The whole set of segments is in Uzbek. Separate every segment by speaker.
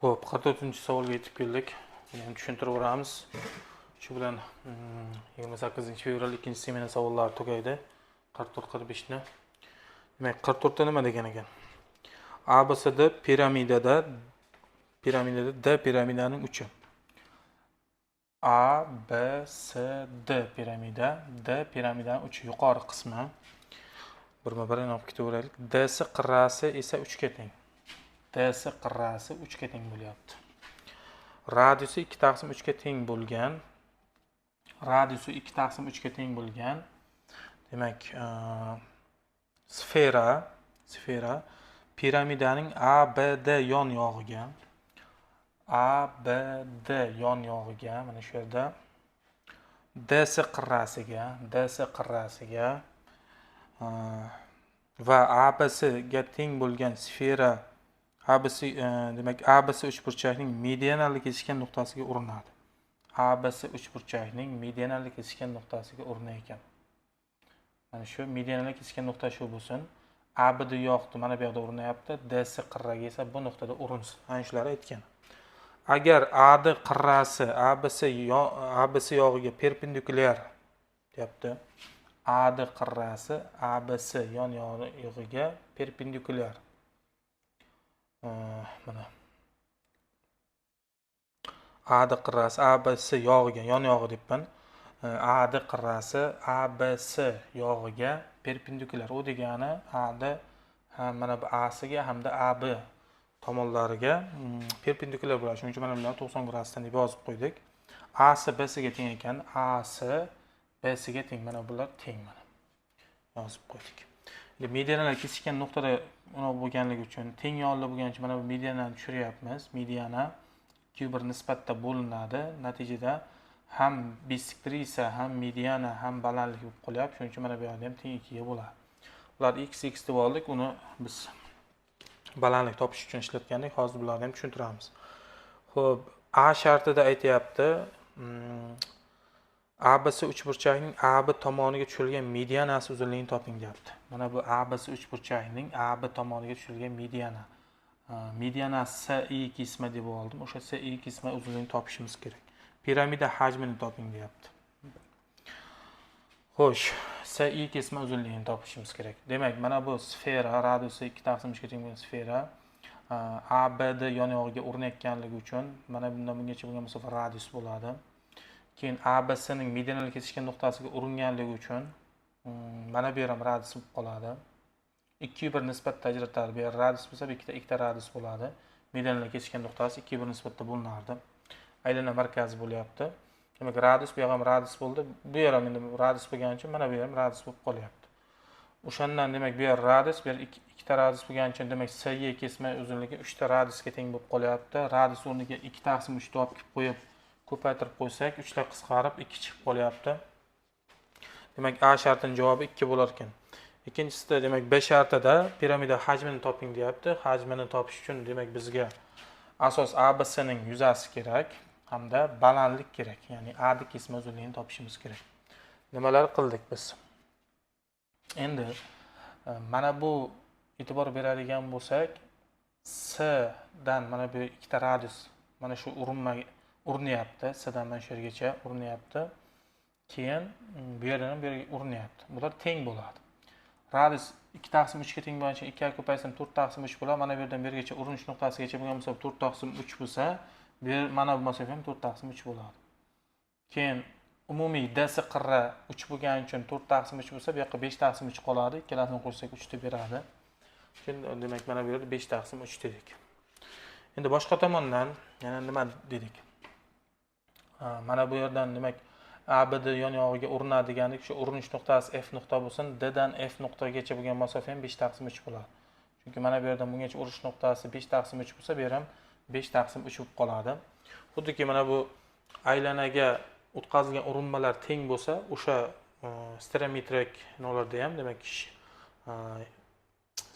Speaker 1: Xo'p, 44-savolga yetib keldik. Buni ham tushuntirib o'tamiz. Shu bilan 28 fevral ikkinchi semena savollari tugaydi. 44, 45 ni. Demak, 44 ta nima degan ekan? ABCD piramidada D piramidaning uchi. A, B, C, D piramida, D piramidaning uchi, yuqori qismi. Birma-bir olib ketaveraylik. DC qirrasi esa 3 ga teng. DC qirrasi 3 ga teng bo'lyapti. Radiusi 2 taqsim 3 ga teng bo'lgan. Radiusi 2 taqsim 3 ga teng bo'lgan. Demak, sfera piramidaning ABD yon yog'iga, ABD yon yog'iga, mana shu yerda DC qirrasiga va ABC ga teng bo'lgan sfera ABC, demak, ABC uchburchakning medianali kesishgan nuqtasiga urinadi. ABC uchburchakning medianali kesishgan nuqtasiga urinar ekan. Mana shu medianali kesishgan nuqta shu bo'lsin. ABD yoqdi, mana bu yoqda urinyapti. DC qirraga esa bu nuqtada urinsin. Ana shular aytgan. Agar AD qirrasi ABC yog'iga perpendikulyar deyapti. AD qirrasi ABC yon yog'iga perpendikulyar. Mana AD qirrasi ABC yog'iga, yon yog'i debman. AD qirrasi ABC yog'iga perpendikulyar. U degani AD ham mana bu Asiga hamda AB tomonlariga perpendikulyar bo'ladi. Shuning uchun mana bularni 90 gradusdan deb yozib qo'ydik. AC BC ga teng ekan. AC BC ga teng. Mana bular teng mana. Yozib qo'ydik. Endi medianalar kesishgan nuqtada unaqa bo'lganligi uchun, teng yonli bo'lgani uchun mana bu medianani tushiryapmiz. Mediana 2 bir nisbatda bo'linadi. Natijada ham bissektrisa, ham mediana, ham balandlik bo'lib qolyapti. Shuning uchun mana bu yoqda ham teng 2 ga bo'ladi. Ular x, x deb oldik. Uni biz balandlik topish uchun ishlatgandik. Hozir bularni ham tushuntiramiz. Xo'p, A shartida aytyapti, ABC uchburchakning AB tomoniga tushirilgan medianasi uzunligini toping deyapti. Mana bu ABC uchburchakning AB tomoniga tushirilgan mediana. Mediana SI kesma deb oldim. O'sha SI kesma uzunligini topishimiz kerak. Piramida hajmini toping deyapti. Xo'sh, SI kesma uzunligini topishimiz kerak. Demak, mana bu sfera radiusi 2 taqsim 3 ga teng bo'lgan sfera ABD yon yog'iga urinayotganligi uchun mana bundan bungacha bo'lgan masofa radius bo'ladi. Keyin ABC ning medianali kesishgan nuqtasiga uringanligi uchun mana bu yer ham radius bo'lib qoladi. 2 bir nisbatda ajratadi. Bu yer radius bo'lsa, bu ikkita ikkita radius bo'ladi. Medianali kesishgan nuqtasi 2 bir nisbatda bo'linardi. Aylana markazi bo'lyapti. Demak, radius, bu yoq ham radius bo'ldi. Bu yer ham endi radius bo'lgani uchun mana bu yer ham radius bo'lib qolyapti. O'shandan, demak, bu yer radius, bu yer ikkita radius bo'lgani uchun, demak, SE kesma uzunligi 3 ta radiusga teng bo'lib qolyapti. Radius o'rniga 2 taqsim 3 ni olib kelib qo'yib, ko'paytirib qo'ysak, 3 ta qisqarib 2 chiqib qolyapti. Demak, A shartining javobi 2 bo'lar ekan. Ikkinchisida, demak, B shartida piramida hajmini toping deyapti. Hajmini topish uchun, demak, bizga asos ABC ning yuzasi kerak hamda balandlik kerak. Ya'ni AD kesma uzunligini topishimiz kerak. Nimalar qildik biz? Endi mana bu e'tibor beradigan bo'lsak, S dan mana bu ikkita radius mana shu urinma urinyapti. S dan mana shu yergacha urinyapti. Keyin bu yerdan ham bu yerga urinyapti. Bular teng bo'ladi. Radius 2 taqsim 3 ga teng bo'lgani uchun 2 ga ko'paysam 4 taqsim 3 bo'ladi. Mana bu yerdan bu yergacha urinish nuqtasigacha bo'lgan masofa 4 taqsim 3 bo'lsa, bu yer, mana bu masofa ham 4 taqsim 3 bo'ladi. Keyin umumiy DC qirra 3 bo'lgani uchun 4 taqsim 3 bo'lsa, bu yoqqa 5 taqsim 3 qoladi. Ikkalasini qo'shsak 3 deb beradi. Endi, demak, mana bu yerda 5 taqsim 3 dedik. Endi boshqa tomondan yana nima dedik? Mana bu yerdan, demak, ABD yon yog'iga urinadi degandik. Shu urinish nuqtasi F nuqta bo'lsin. D dan F nuqtagacha bo'lgan masofa ham 5 taqsim 3 bo'ladi. Chunki mana bu yerdan bungacha urish nuqtasi 5 taqsim 3 bo'lsa, bu yer ham 5 taqsim 3 bo'lib qoladi. Xuddiki mana bu aylanaga o'tkazilgan urinmalar teng bo'lsa, o'sha stereometrik nollarda ham, demak,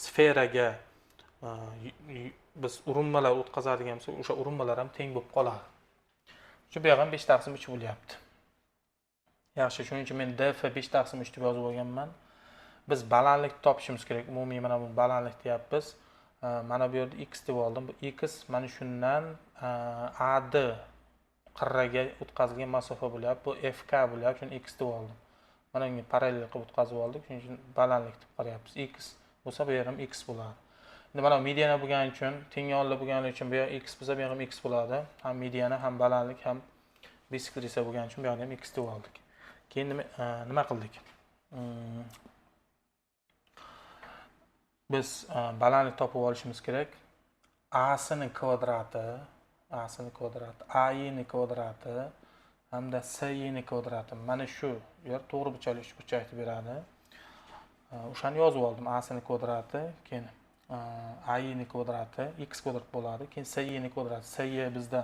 Speaker 1: sferaga biz urinmalar o'tkazadigan bo'lsak, o'sha urinmalar ham teng bo'lib qoladi. Shu bu yoq ham 5 taqsim 3 bo'lyapti. Yaxshi, shuning uchun men DF 5 taqsim 3 deb yozib olganman. Biz balandlikni topishimiz kerak. Umumiy mana bu balandlik deyapmiz. Mana bu yerda x deb oldim. Bu x mana shundan AD qirraga o'tkazilgan masofa bo'lyapti. Bu FK bo'lyapti. Shuni x deb oldim. Mana bunga parallel qilib o'tkazib oldik. Shuning uchun balandlik deb qarayapmiz. X bo'lsa, bu yer ham x bo'ladi. Endi mana mediana bo'lgani uchun, teng yonli bo'lgani uchun bu yer x bo'lsa, bu yer ham x bo'ladi. Ham mediana, ham balandlik, ham bisektrisa bo'lgani uchun bu yerda ham x deb oldik. Keyin nima qildik? Biz balandlik topib olishimiz kerak. A sini kvadrati, A sini kvadrati, AE ni kvadrati hamda CE ni kvadrati. Mana shu yer to'g'ri burchakli uchburchakni beradi. O'shani yozib oldim. A sini kvadrati, keyin AE ni kvadrati x kvadrat bo'ladi. Keyin CE ni kvadrati. CE bizda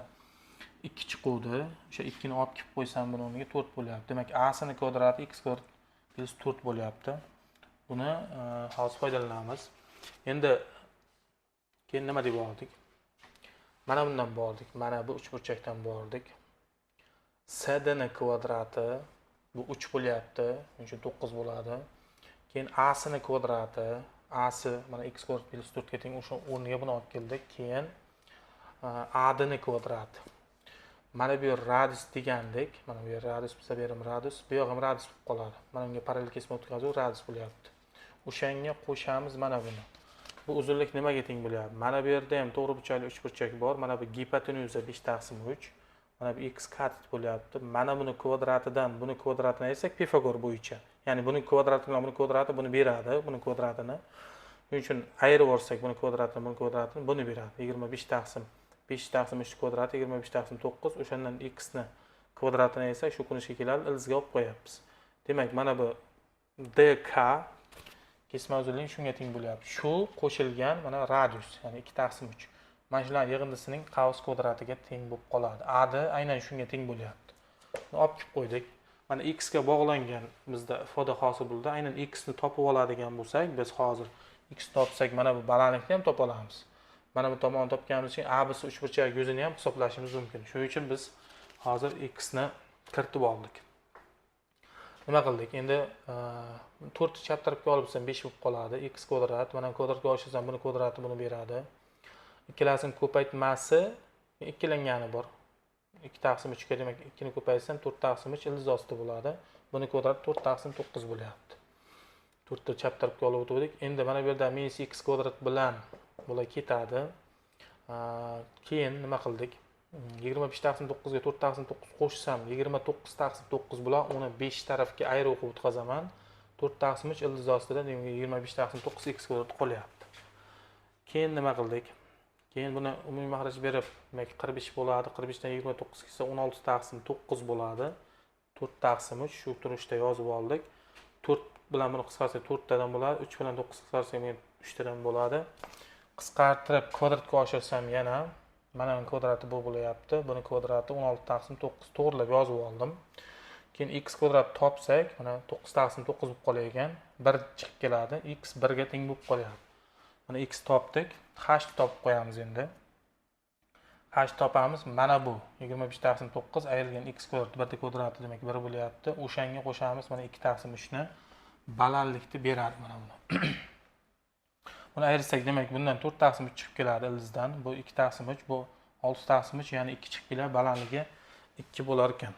Speaker 1: 2 chiquvdi. O'sha 2 ni olib kelib qo'ysam, buni o'rniga 4 bo'lyapti. Demak, A sini kvadrati x kvadrat plyus 4 bo'lyapti. Buni hozir foydalanamiz. Endi keyin nima deb oldik? Mana bundan bordik. Mana bu uchburchakdan bordik. CD ni kvadrati bu 3 bo'lyapti. Shuning uchun 9 bo'ladi. Keyin A sini kvadrati, A si mana x kvadrat plyus 4 ga teng, o'sha o'rniga buni olib keldik. Keyin AD ni kvadrati. Mana bu yer radius degandik. Mana bu yer radius bo'lsa, bu yer ham radius, bu yoq ham radius bo'lib qoladi. Mana bunga parallel kesma o'tkazuv radius bo'lyapti. O'shanga qo'shamiz mana buni. Bu uzunlik nimaga teng bo'lyapti? Mana bu yerda ham to'g'ri burchakli uchburchak bor. Mana bu gipotenuza 5 taqsim 3. Mana bu x katet bo'lyapti. Mana buni kvadratidan buni kvadratini ayirsak Pifagor bo'yicha. Ya'ni buni kvadrati bilan buni kvadrati buni beradi, buni kvadratini. Shuning uchun ayirib yuborsak buni kvadratini, buni kvadratini buni beradi. 25 taqsim 5 taqsim 3 kvadrati 25 taqsim 9. O'shandan x ni kvadratini ayirsak shu ko'rinishga keladi, ildizga olib qo'yapmiz. Demak, mana bu DK kesma uzunligi shunga teng bo'lyapti. Shu qo'shilgan mana radius, ya'ni 2 taqsim 3. Mana shular yig'indisining qavs kvadratiga teng bo'lib qoladi. AD aynan shunga teng bo'lyapti. Buni olib kelib qo'ydik. Mana x ga bog'langan bizda ifoda hosil bo'ldi. Aynan x ni topib oladigan bo'lsak, biz hozir x topsak, mana bu balandlikni ham topa olamiz. Mana bu tomonni topganimiz uchun ABC uchburchak yuzini ham hisoblashimiz mumkin. Shuning uchun biz hozir x ni kiritib oldik. Nima qildik? Endi 4 chap tarafga olib bo'lsam 5 bo'lib qoladi. X kvadrat, mana kvadratga oshirsam buni kvadrati buni beradi. Ikkalasining ko'paytmasi ikkilangani bor. 2 taqsim 3 ga, demak 2 ni ko'paytsam 4 taqsim 3 ildiz ostida bo'ladi. Buni kvadrati 4 taqsim 9 bo'lyapti. 4 ta chap tarafga olib o'tdik. Endi mana bu yerda minus x kvadrat bilan bular ketadi. Keyin nima qildik? 25 taqsim 9 ga 4 taqsim 9 qo'shsam 29 taqsim 9 bo'ladi. Uni 5 tarafga ayirib o'qib o'tkazaman. 4 taqsim 3 ildiz ostida, demak 25 taqsim 9 x kvadrat qolyapti. Keyin nima qildik? Keyin buni umumiy maxraj berib, demak 45 bo'ladi. 45 dan 29 kelsa 16 taqsim 9 bo'ladi. 4 taqsim 3 shu turishda yozib oldik. 4 bilan buni qisqartirsak 4 tadan bo'ladi. 3 bilan 9 qisqartirsak 3 tadan bo'ladi. Qisqartirib kvadratga oshirsam yana mana buni kvadrati bu bo'lyapti. Buni kvadrati 16 taqsim 9 to'g'rilab yozib oldim. Keyin x kvadrat topsak, mana 9 taqsim 9 bo'lib qolar ekan. 1 chiqib keladi. X 1 ga teng bo'lib qolyapti. Mana x topdik. H topib qo'yamiz endi. H topamiz. Mana bu 25 taqsim 9 ayrilgan x kvadrat 1 kvadrati, demak 1 bo'lyapti. O'shanga qo'shamiz mana 2 taqsim 3 ni balandlikni beradi mana buni. Buni ayirsak, demak bundan 4 taqsim 3 chiqib keladi ildizdan. Bu 2 taqsim 3, bu 6 taqsim 3, ya'ni 2 chiqib keladi, balandligi 2 bo'lar ekan.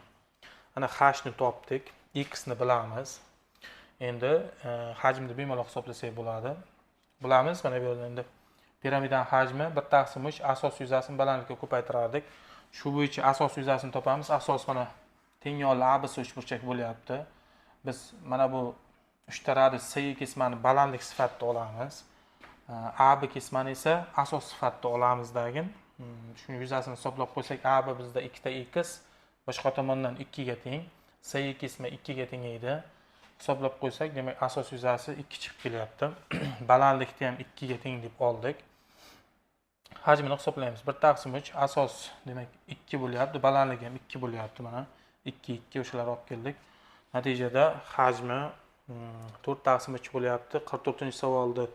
Speaker 1: Mana h ni topdik, x ni bilamiz. Endi hajmni bemalol hisoblasak bo'ladi. Bilamiz, mana bu yerda endi piramidaning hajmi 1 taqsim 3 asos yuzasini balandlikka ko'paytirardik. Shu bo'yicha asos yuzasini topamiz. Asos mana teng yonli ABC uchburchak bo'lyapti. Biz mana bu uchta radius CE kesmani balandlik sifatida olamiz. AB kesmani esa asos sifatida olamiz dagin. Shuni yuzasini hisoblab qo'ysak, AB bizda 2 ta x, boshqa tomondan 2 ga teng. CE kesma 2 ga teng edi. Hisoblab qo'ysak, demak asos yuzasi 2 chiqib kelyapti. Balandlikni ham 2 ga teng deb oldik. Hajmini hisoblaymiz. 1 taqsim 3 asos, demak 2 bo'lyapti, balandligi ham 2 bo'lyapti mana. 2 2 o'shalarni olib keldik. Natijada hajmi 4 taqsim 3 bo'lyapti. 44-savolda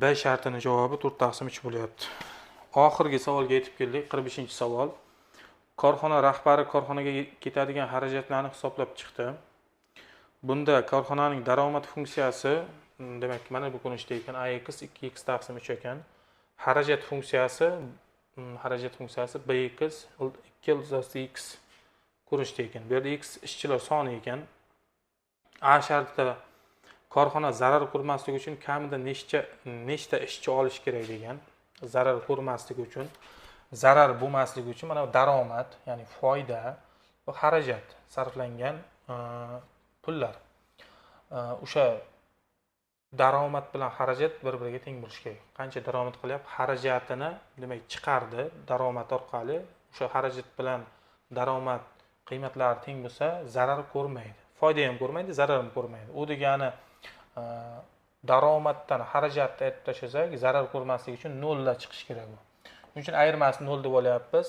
Speaker 1: B shartini javobi 4 taqsim 3 bo'lyapti. Oxirgi savolga yetib keldik, 45-savol. Korxona rahbari korxonaga ketadigan xarajatlarni hisoblab chiqdi. Bunda korxonaning daromad funksiyasi Demak, mana bu ko'rinishda ekan, ax 2x taqsim 3 ekan. Xarajat funksiyasi, xarajat funksiyasi bx 2 ildiz osti x ko'rinishda ekan. Bu yerda x ishchilar soni ekan. A shartida korxona zarar ko'rmasligi uchun kamida nechta ishchi olish kerak degan. Zarar ko'rmasligi uchun, zarar bo'lmasligi uchun mana bu daromad, ya'ni foyda va xarajat sarflangan pullar. O'sha daromad bilan xarajat bir-biriga teng bo'lishi kerak. Qancha daromad qilyapti, xarajatini demak chiqardi daromad orqali. O'sha xarajat bilan daromad qiymatlari teng bo'lsa, zarar ko'rmaydi. Foyda ham ko'rmaydi, zarar ham ko'rmaydi. U degani daromaddan xarajatni aytib tashlasak, zarar ko'rmasligi uchun nolda chiqishi kerak bu. Shuning uchun ayirmasini nol deb olyapmiz.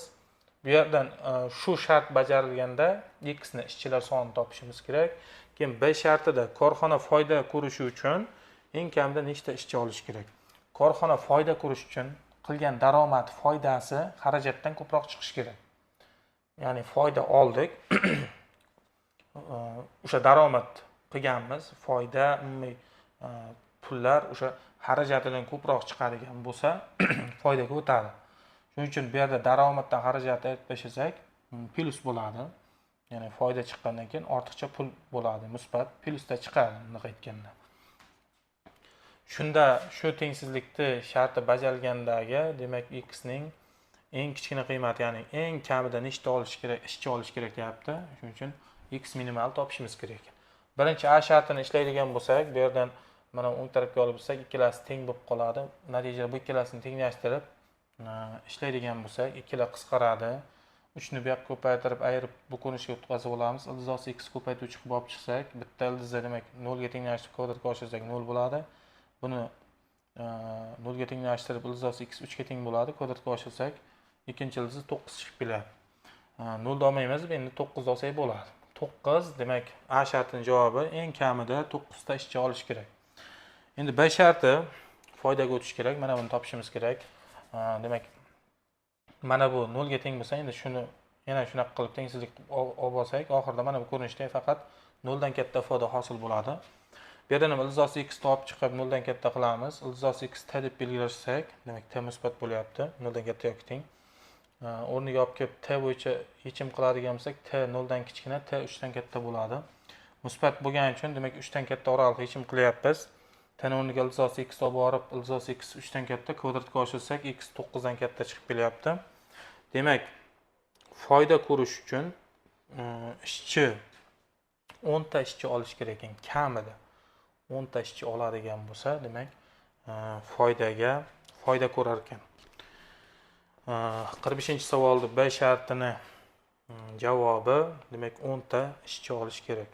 Speaker 1: Bu yerdan shu shart bajarilganda x ni ishchilar sonini topishimiz kerak. Keyin B shartida korxona foyda ko'rishi uchun eng kamida nechta ishchi olish kerak? Korxona foyda ko'rish uchun qilgan daromad foydasi xarajatdan ko'proq chiqishi kerak. Ya'ni foyda oldik. O'sha daromad qilganmiz, foyda umumiy pullar o'sha xarajatidan ko'proq chiqadigan bo'lsa, foydaga o'tadi. Shuning uchun bu yerda daromaddan xarajatni aytib tashlasak, plyus bo'ladi. Ya'ni foyda chiqqandan keyin ortiqcha pul bo'ladi, musbat plyusda chiqadi bunday aytganda. Shunda shu tengsizlikni sharti bajarilgandagi, demak, x ning eng kichkina qiymati, ya'ni eng kamida nechta olish kerak, ishchi olish kerak deyapti. Shuning uchun x minimal topishimiz kerak ekan. Birinchi A shartini ishlaydigan bo'lsak, bu yerdan mana o'ng tarafga olib bo'lsak, ikkalasi teng bo'lib qoladi. Natijada bu ikkalasini tenglashtirib ishlaydigan bo'lsak, ikkala qisqaradi. 3 ni bu yoqqa ko'paytirib, ayirib bu ko'rinishga o'tkazib olamiz. Ildiz osti x ko'paytuvchi qilib olib chiqsak, bitta ildizda demak 0 ga tenglashtirib kvadratga oshirsak 0 bo'ladi. Buni 0 ga tenglashtirib ildiz osti x 3 ga teng bo'ladi. Kvadratga oshirsak, ikkinchi ildizi 9 chiqib keladi. 0 da olmaymiz, endi 9 olsak bo'ladi. 9, demak, A shartining javobi eng kamida 9 ta ishchi olish kerak. Endi B sharti foydaga o'tish kerak. Mana buni topishimiz kerak. Demak, mana bu 0 ga teng bo'lsa, endi shuni yana shunaqa qilib tengsizlik olib olsak, oxirida mana bu ko'rinishda faqat 0 dan katta ifoda hosil bo'ladi. Bu yerdan ham ildiz osti x ni olib chiqib 0 dan katta qilamiz. Ildiz osti x t deb belgilasak, demak t musbat bo'lyapti, 0 dan katta yoki teng. O'rniga olib kelib t bo'yicha yechim qiladigan bo'lsak, t 0 dan kichkina, t 3 dan katta bo'ladi. Musbat bo'lgani uchun demak 3 dan katta oraliq yechim qilyapmiz. T ni o'rniga ildiz osti x olib borib, ildiz osti x 3 dan katta, kvadratga oshirsak x 9 dan katta chiqib kelyapti. Demak, foyda ko'rish uchun ishchi 10 ta ishchi olish kerak ekan kamida. 10 ta ishchi oladigan bo'lsa, demak, foyda ko'rar ekan. 45-savolni B shartini javobi, demak, 10 ta ishchi olish kerak.